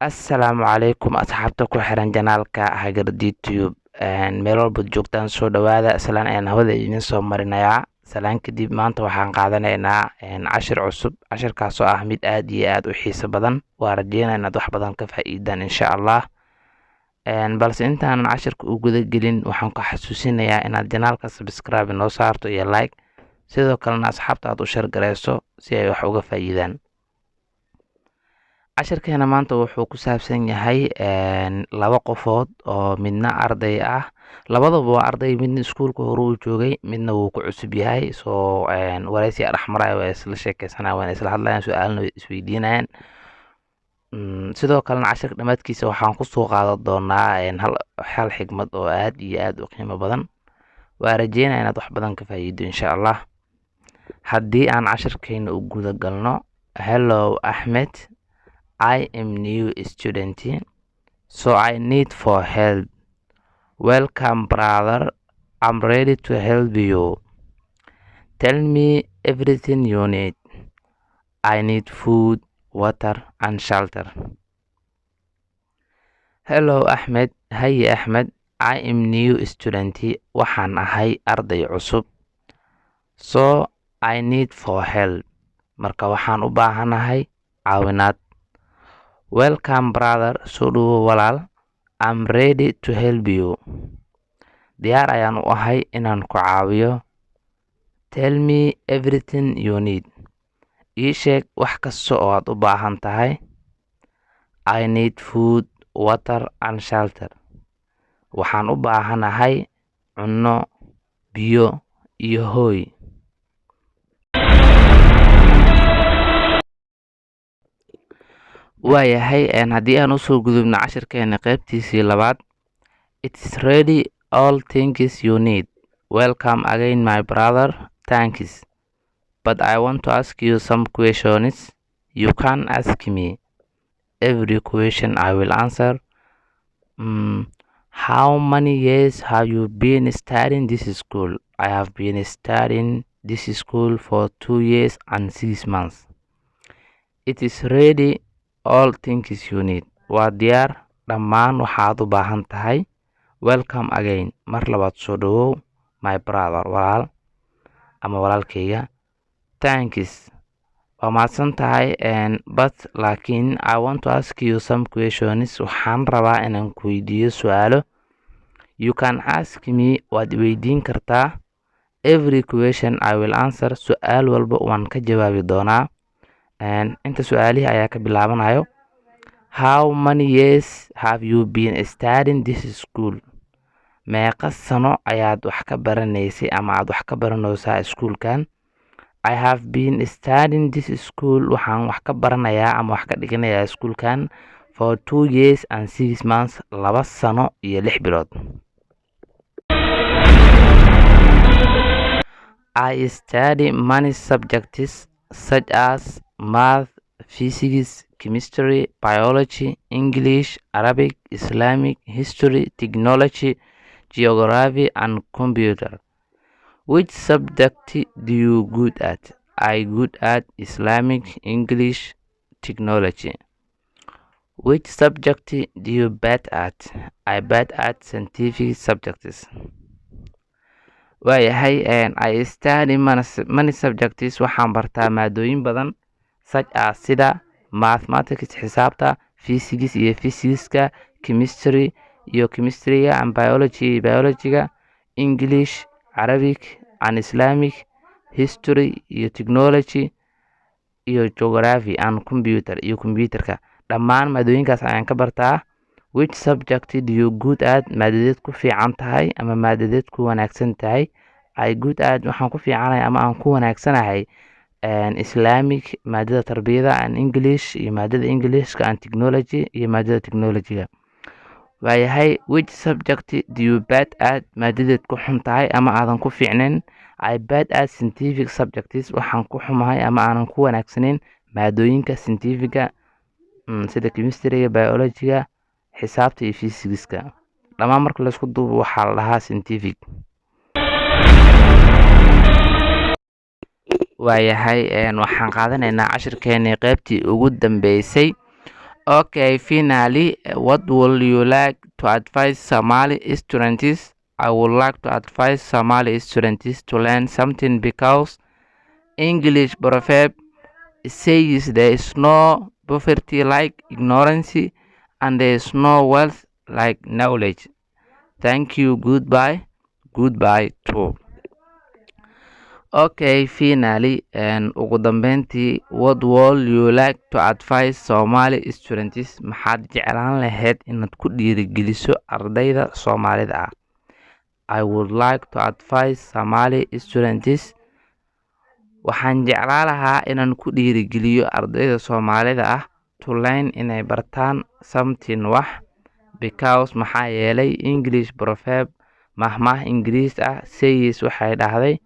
Assalaamu calaykum, asxaabta ku xiran channelka Hagardi Tube, meel walbaad joogtaan, soo dhawaada. Salaan ayaan hawada idiin soo marinayaa. Salaan kadib, maanta waxaan qaadanaynaa cashir cusub, cashirkaasoo ah mid aad iyo aad u xiiso badan. Waa rajeynaa inaad wax badan ka faa'iidaan, insha Allah. Balse intaanan cashirka u guda gelin, waxaan ku xasuusinayaa inaad channelka subscribe noo saarto iyo like, sidoo kalena asxaabta aad u share gareyso si ay wax uga faa'iidaan. Cashirkeena maanta wuxuu ku saabsan yahay laba qofood oo midna arday ah, labadaba waa arday. Midna iskuulka hore uu joogay, midna wuu ku cusub yahay. Soo wareysi dhexmaraya, waa isla sheekeysanaya, waana isla hadlayaan, su-aalna way isweydiinayaan. Sidoo kalena cashirka dhammaadkiisa waxaan kusoo qaadan doonaa hal xigmad oo aad iyo aad u qiimo badan. Waa rajeynaya inaad wax badan ka faa'iido, insha Allah. Haddii aan cashirkeena u guda galno: "Hello Ahmed, I am new student, so I need for help." "Welcome, brother. I'm ready to help you. Tell me everything you need." "I need food, water and shelter." "Hello Ahmed," haye Ahmed, "I am new student," waxaan ahay arday cusub, "so I need for help," marka waxaan u baahanahay caawinaad. "Welcome, brother," soo dhawow walaal, "I'm ready to help you," diyaar ayaan u ahay inaan ku caawiyo. "Tell me everything you need," ii sheeg wax kasta oo aad u baahan tahay. "I need food, water and shelter," waxaan u baahanahay cunno, biyo iyo hooy. Waayahay, haddii aan usoo gudubno cashirkeena qeybtiisii labaad: "It's ready, all things you need." "Welcome again, my brother. Thanks, but I want to ask you some questions." "You can ask me every question. I will answer." "How many years have you been studying this school?" "I have been studying this school for 2 years and 6 months." "It is ready, all things you need," waa diyaar dhammaan waxaad u baahan tahay. "Welcome again," mar labaad soo dhawow, "my brother," walaal ama walaalkayga. "Thanks," waa mahadsan tahay, "but," laakiin, "I want to ask you some questions," waxaan rabaa inaan ku weydiiyo su-aalo. "You can ask me," waad weydiin kartaa. "Every question I will answer," su-aal walba waan ka jawaabi doonaa. Inta su-aalihii ayaa ka bilaabanayo: "How many years have you been studying this school?" Meeqa sano ayaad wax ka baranaysay ama aad wax ka baranaysaa iskuulkan? "I have been studying this school," waxaan wax ka baranayaa ama wax ka dhiganayaa iskuulkan, "for 2 years and 6 months," 2 sano iyo 6 bilood. "I study many subjects such as math, physics, chemistry, biology, English, Arabic, Islamic history, technology, geography and computer. Which subject do you good at?" "I good at Islamic, English, technology." "Which subject do you bad at?" "I bad at scientific subjects." Waayahay, "I study many subjects," waxaan bartaa maadooyin badan, "such as," sida, Mathematics, xisaabta, physics iyo physicska, chemistry iyo chemistryga, and biology iyo biologyga, English, Arabic and Islamic, history iyo technology iyo geography and computer iyo computerka. Dhammaan maadooyinkaas ayaan ka bartaa. Which subject do you good at? Maadadeed ku fiican tahay ama maadadeed ku wanaagsan tahay? I good at, waxaan ku fiicanahay ama aan ku wanaagsanahay, Islamic, maadada tarbiyada, and English iyo maadada Englishka, and technology iyo maadada technologyga. Waayahay. Which subject do you bad at? Maadadeed ku xun tahay ama aadan ku fiicnayn? I bad at scientific subjects, waxaan ku xumahay ama aanan ku wanaagsanayn maadooyinka scientifiga, sida chemistryga, biologyga, xisaabta iyo physicska. Dhammaan marka laisku duubo waxaa la dhahaa scientific. Waayahay, waxaan qaadanaynaa cashirkeenii qeybtii ugu dambeysay. Okay, finally, what will you like to advise Somali students? I would like to advise Somali students to learn something because English proverb says there is no poverty like ignorance and there is no wealth like knowledge. Thank you. Goodbye. Goodbye too. Okay, finally, ugu dambeyntii, what would you like to advise Somali students? Maxaad jeclaan lahayd inaad ku dhiirigeliso ardayda Soomaalida ah? I would like to advise Somali students, waxaan jeclaan lahaa inaan ku dhiirigeliyo ardayda Soomaalida ah, to learn, inay bartaan, something, wax, because, maxaa yeelay, English proverb, mahmaah Ingiriis ah, says, waxay dhahday,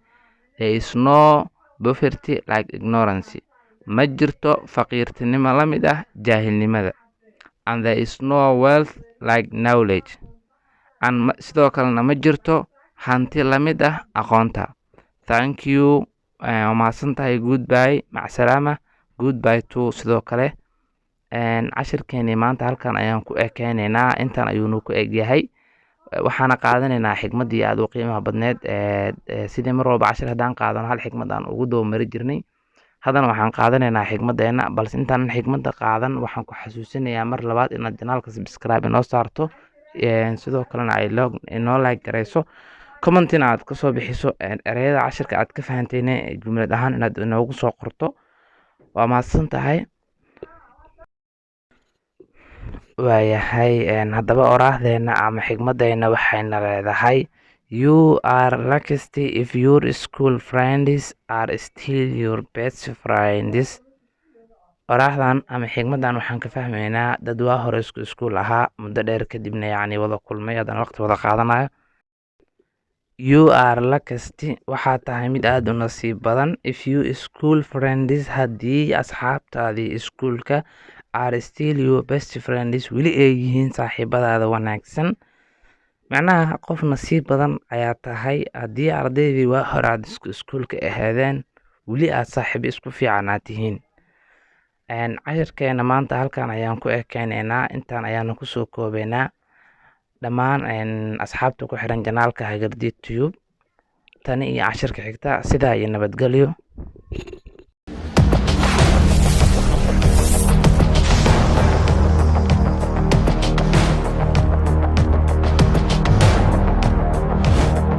there is no poverty like ignorance, ma jirto faqiirtinimo la mid ah jaahilnimada, and there is no wealth like knowledge, and sidoo kalena ma jirto hanti la mid ah aqoonta. Thank you, waa mahadsan tahay. Goodbye, macsalaama. Goodbye too. Sidoo kale cashirkeenii maanta halkan ayaan ku ekeyneynaa, intan ayuunu ku egyahay. Waxaana qaadanaynaa xikmaddii aad u qiimaha badneed. Sidii mar walba cashir haddaan qaadano hal xikmad aan ugu daba mari jirnay, haddana waxaan qaadanaynaa xikmaddeena. Balse intaanan xikmadda qaadan, waxaan ku xasuusinayaa mar labaad inaad channelka subscribe inoo saarto, sidoo kalena ay inoo like garayso, commentina aad kasoo bixiso, ereyada cashirka aad ka fahantayna jumlad ahaan inaad inoogu soo qorto. Waa mahadsan tahay. Waayahay, haddaba oraahdeena ama xikmaddeena waxayna leedahay: You are lucky if your school friends are still your best friends. Oraahdan ama xikmaddan waxaan ka fahmaynaa dad waa hore isku iskuul ahaa, muddo dheer kadibna yacni wada kulmay, haddana waqti wada qaadanayo. You are lucky, waxaa tahay mid aada u nasiib badan, if you school friends, haddii asxaabtaadii iskuulka, are still your best friends, weli ay yihiin saaxiibadaada wanaagsan. Macnaha qof nasiib badan ayaa tahay haddii ardaydii waa hore aad isku iskuulka ahaadeen weli aad saaxiib isku fiican aad tihiin. Cashirkeena maanta halkan ayaan ku ekeyneynaa, intaan ayaanu kusoo koobeynaa. Dhammaan asxaabta ku xiran channelka Hagardiid Tube, tani iyo cashirka xigta, sidaa iyo nabadgelyo.